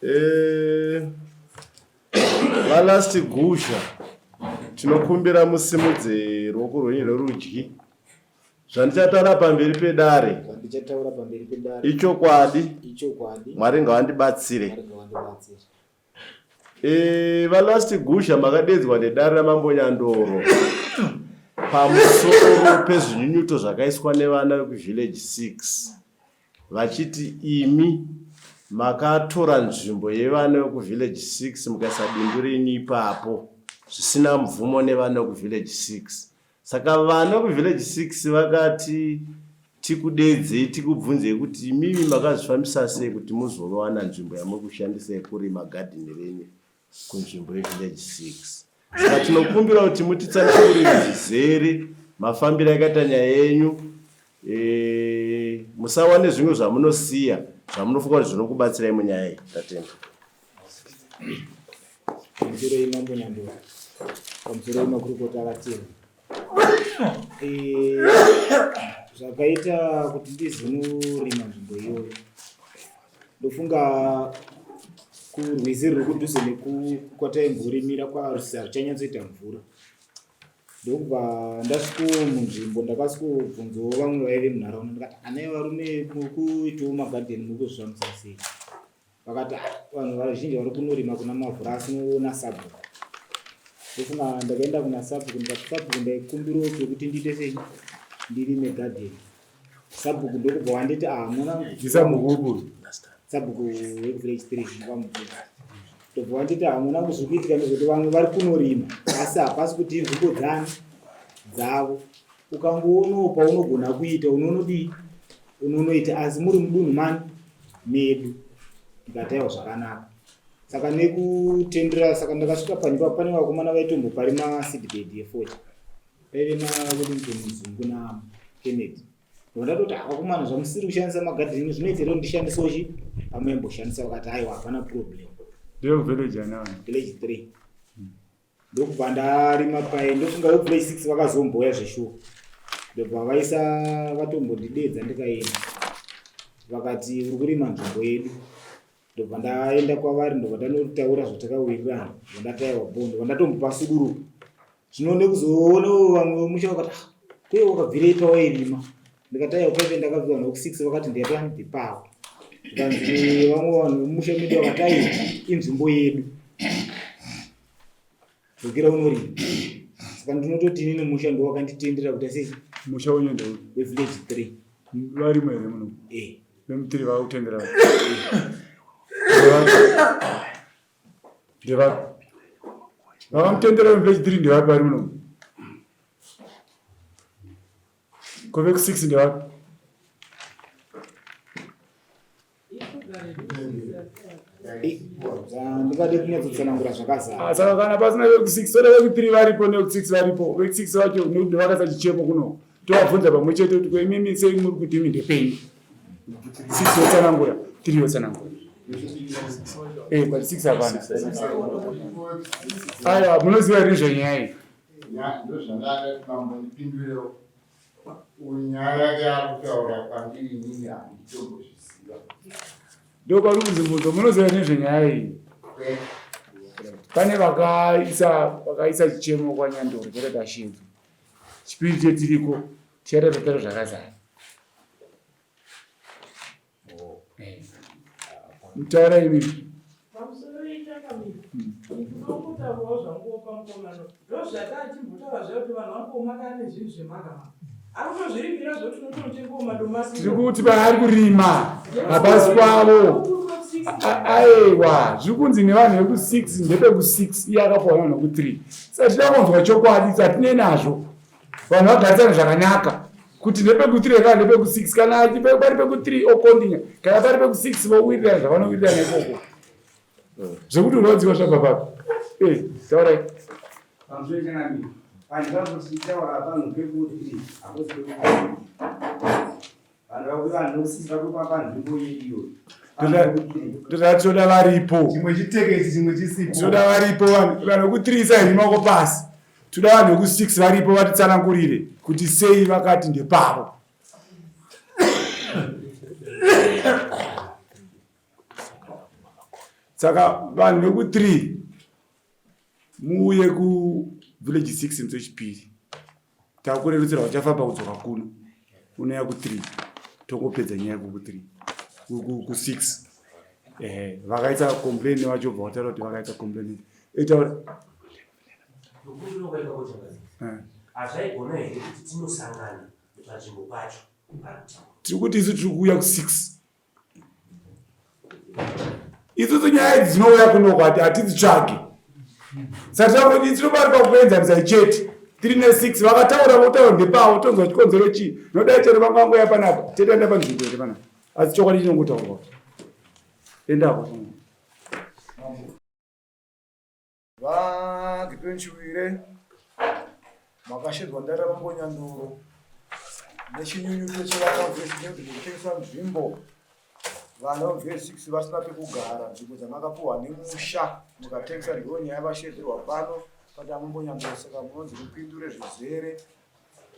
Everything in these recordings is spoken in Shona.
Eh, VaLast Gusha, tinokumbira musimudze ruoko rwenyu rwerudyi. Zvandichataura pamberi pedare Zvandichataura pamberi pedare ichokwadi. Ichokwadi. Mwari ngavandibatsire. Mwari ngavandibatsire. Eh, VaLast Gusha makadedzwa nedare raMambo Nyandoro pamusoro pezvinyunyuto zvakaiswa nevana vekuvillage 6 vachiti imi makatora nzvimbo yevana vekuvillage 6 mukaisa bindu renyu ipapo zvisina mvumo nevana vekuvillage 6. Saka vana vekuvillage 6 vakati tikudedzei tikubvunzei kuti imimi makazvifambisa sei kuti muzowana nzvimbo yamuri kushandisa yekurima gadheni renyu kunzvimbo yevillage 6. Saka tinokumbira kuti mutitsanangurire zvizere mafambiro akaita nyaya yenyu. E, musawane zvimwe zvamunosiya zvamunofunga kuti zvinokubatsirai munyaya iyi. Tatenda. Pamusoro Mambo Nyandoro, pamusoro makurukota akatema. Eh, zvakaita kuti ndizonorima nzvimbo iyoyo ndofunga kurwizi ruri kudhuze nekwataimborimira kwarusisa ruchanyatsoita mvura ndokubva ndasvikawo munzvimbo ndakasvikobvunzawo vamwe vaive munharaunda ndikati anai varume muri kuitawo magadheni muri kuzvifambisa sei Vakati ah, vanhu vazhinji vari kunorima kuna Mavhura asi unoona sabhuku. Ndofunga ndakaenda kuna sabhuku ndikati sabhuku ndaikumbirawo pekuti ndiite sei ndirime garden. Sabhuku ndokubva wanditi ah mwanangu. Ndisabhuku upi? Sabhuku wekuvillage 3 ndakamubuda. Ndobva wanditi ah mwanangu zviri kuitika ndezvekuti vamwe vari kunorima asi hapasi kuti inzvimbo dzani dzavo. Ukangoonawo paunogona kuita unonodii unonoita asi muri mudunhu mani medu ndikati aiwa zvakanaka saka nekutendera saka ndakasvika panyika pane vakomana vaitomboparima seedbed yefodya paive nawellington muzungu nakennedy ndatoti vakomana zvamusiri kushandisa magadheni zvinoita here ndishandisewo chi pamaimboshandisa vakati aiwa hapana problem ndiyo village anani village 3 Ndokubva ndarima paye ndofunga veplay 6 vakazombouya zveshuwa ndobva vaisa vatombondidedza ndikaenda vakati uri kurima nzvimbo yedu ndobva ndaenda kwavari ndobva ndanotaura zvatakawirirana ndobva ndataiwa bho ndobva ndatombopa suduruka zvino nekuzoona vamwe vemusha vakati ah, kuye wakabvirei pawairima ndikati aiwa paive ndakabviwa noku 6 vakati ndiyatani ndipavo zvikanzi vamwe vanhu vemusha medu vakati aiwa inzvimbo yedu dzokera unorima saka ndinototi inini musha ndo wakanditendera kuti asi musha wenyu ndo wevillage 3 varimo here muno eh vemutiri vakutendera ndevapi vakamutendera vevillage 3 ndevapi vari muno ko veku 6 ndevapi ndingade kunyatsotsanangura zvakazara ah, saka kana pasina veku6 toda veku3 varipo neku6 varipo veku6 vacho nekuti vakaisa chichemo kuno tovabvunza pamwe chete kuti koimimi sei muri kuti imi ndepenyu 6 yotsanangura 3 yotsanangura eh, but 6 hapana aiwa munoziva here zvenyaya iyi ndozvandakati Uyu nyaya yake yaari kutaura kwandiri inini handitombozviziva. Ndokwari kuzibvunza munoziva nezvenyaya iyi. Pane vakaisa vakaisa chichemo kwaNyandoro chakati ashinzwa. Chipiri chetiriko tichaita tatara zvakazara. Mutaura imi. Pamusoro ichakamira. Ndinokutabwawo zvangu pamukomano. Ndozvatachimbotaura zvayo kuti vanhu vangomakana nezvinhu zvemaka maka. Ari kutozvirimira zvoti unototengawo madomasi. Tiri kuti paari kurima hapasi kwavo. Aiwa, zviri kunzi nevanhu veku 6 ndepeku 6 iye akapuwa nevanhu veku 3. Saka tinoda kunzwa chokwadi satinei nazvo. Vanhu vagarisane zvakanaka kuti ndepeku 3 kana ndepeku 6 kana pari peku 3 okondinya kana pari peku 6 vowirirana zvavanowirirana ikoko. Zvekuti urwadziwa zvabva papi? Eh, taurai. Pamusoro changamire. Vanhu vakuti taura panhu pekuti hakusi pekuti. Vanhu vakuti vanhu kusisi vakupa panzvimbo yedu iyoyo. Toda varipo. Chimwe chiteketi chimwe chisipo. Toda varipo vanhu vanhu vekutirisa henyu maoko pasi. Toda vanhu veku 6 varipo vatitsanangurire kuti sei vakati ndepavo. Saka vanhu veku3 muuye kuvillage 6 musi wechipiri. Takurerutsira uchafamba kudzoka kuno. Unouya ku3 tongopedza nyaya ku3 ku6. Ehe, vakaita complain vacho bva vataura kuti vakaita complain. Itaura. Hazvaigona here kuti tinosangana panzvimbo pacho? Tiri kuti isu tiri kuuya ku6. Isusu nyaya idzi dzinouya kuno kwati hatidzitsvage. Saka tinokuti tinobari pakuenzanisai chete. 3 ne6 vakataura votaura ndepavo tonzwa chikonzero chii. Nodai chero vanga vangoya panapa tetaenda panzvimbo here panapa. Asi chokwadi chinongotaurwa. Endako. VaGideon Chiwire makashedzwa ndara VaMbonyandoro nechinyunyuto chevana vhesi kutengesa nzvimbo vana vevhesi 6 vasina pekugara nzvimbo dzamakapuhwa nemusha mukatengesa ndiyo nyaya vashedzerwa pano pati aMambonyandoro saka munonzi mupindure zvizere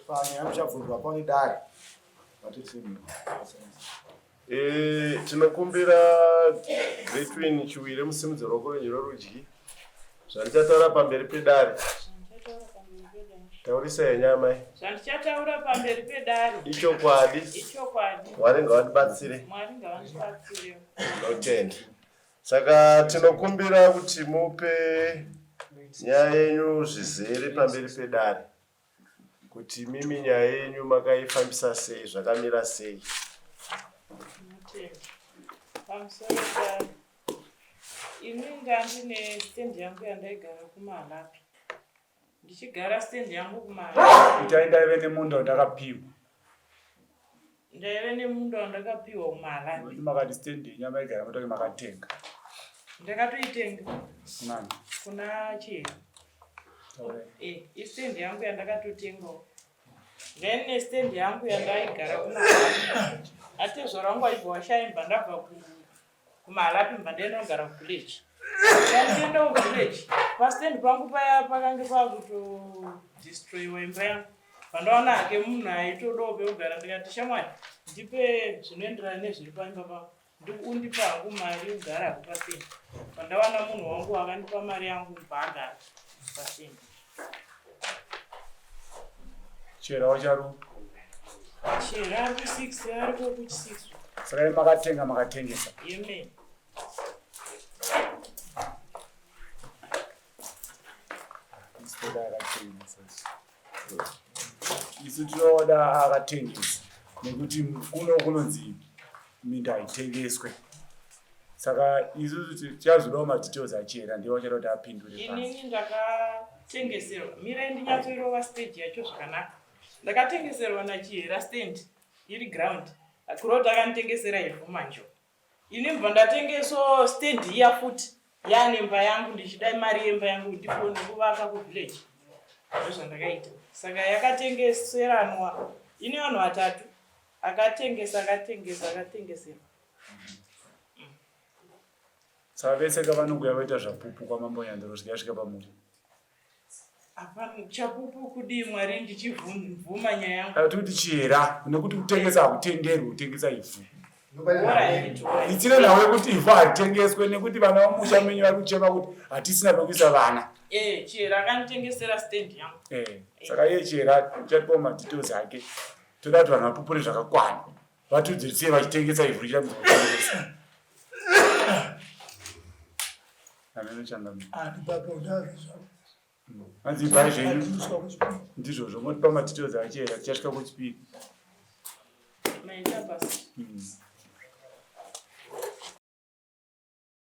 panyaya muchabvunzwa pano nedare vatisemii Eh, tinokumbira Greatwin Chiwire musimudze ruoko rwenyu rworudyi. Zvandichataura pamberi pedare. Taurisa henyu amai. Zvandichataura pamberi pedare. Ichokwadi. Ichokwadi. Mwari ngavandibatsire. Mwari ngavandibatsire. Ndinotenda. Saka tinokumbira kuti mupe nyaya yenyu zvizere pamberi pedare. Kuti imimi nyaya yenyu makaifambisa sei, zvakamira sei? Pamusoro pa ini ndandine stand yangu yandaigara kuMalapi. Ndichigara stand yangu kuMalapi. Itai ndaive nemunda wandakapiwa. Ndaive nemunda wandakapiwa kuMalapi. Makati stand yenyu yamaigara motoke makatenga. Ndakatoitenga. Kunani? Kuna Chihera. Eh, istand yangu yandakatotengawo. Then nestand yangu yandaigara kuMalapi. Atezvara wangu aibva washaimba ndabva kuMalapi mba ndaenda kugara kuvillage. Ndandienda kuvillage. Pastand pangu paya pakange pakutodestroyiwa imba yangu. Pandaona hake munhu aitodawo pekugara ndikati shamwari ndipe zvinoenderana nezviri paimba pangu. Undipa hangu mari ugara hako pasina. Pandawana munhu wangu akandipa mari yangu paagara pasina. Chera wacharu. Chera ari ku6 ari ku6. Saka makatenga makatengesa. Yemene. Isu tinoda akatengesa nekuti kuno kunonzi minda haitengeswe saka isusu tichazodawo madetails achera ndiwo achada kuti apindure inini ndakatengeserwa mirai ndinyatsoirova stage yacho zvakanaka ndakatengeserwa nachihera stand iri ground kuroti akanditengesera ivhu manjo Ini ndibva ndatengeso stand iya futi yaane imba yangu ndichida mari yemba yangu ndifone kuvaka kuvillage ndozvandakaita saka yakatengeseranwa ine vanhu vatatu akatengesa akatengesa akatengesera saka vese ka vanonguya vaita zvapupu kwamambo nyandoro zvikasvika pamuri Hapana chapupu kudii Mwari ndichibvuma nyaya yangu. Kana tikuti chihera nekuti kutengesa hakutenderwi kutengesa ivhu. Itire nhau yekuti ivhu haritengeswe nekuti vana vamusha menyu vari kuchema kuti hatisina pekuisa vana. Eh, chihera akanditengesera stand yangu. Eh, saka iye chihera uchatipawo madetails ake. Toda kuti vanhu vapupure zvakakwana. Vatiudzirisiye vachitengesa ivhu richirambidza kutengesa. Hanzi ibvai zvenyu ndizvozvo motipa madetails achihera tichasvika kuchipiri. Maita basa.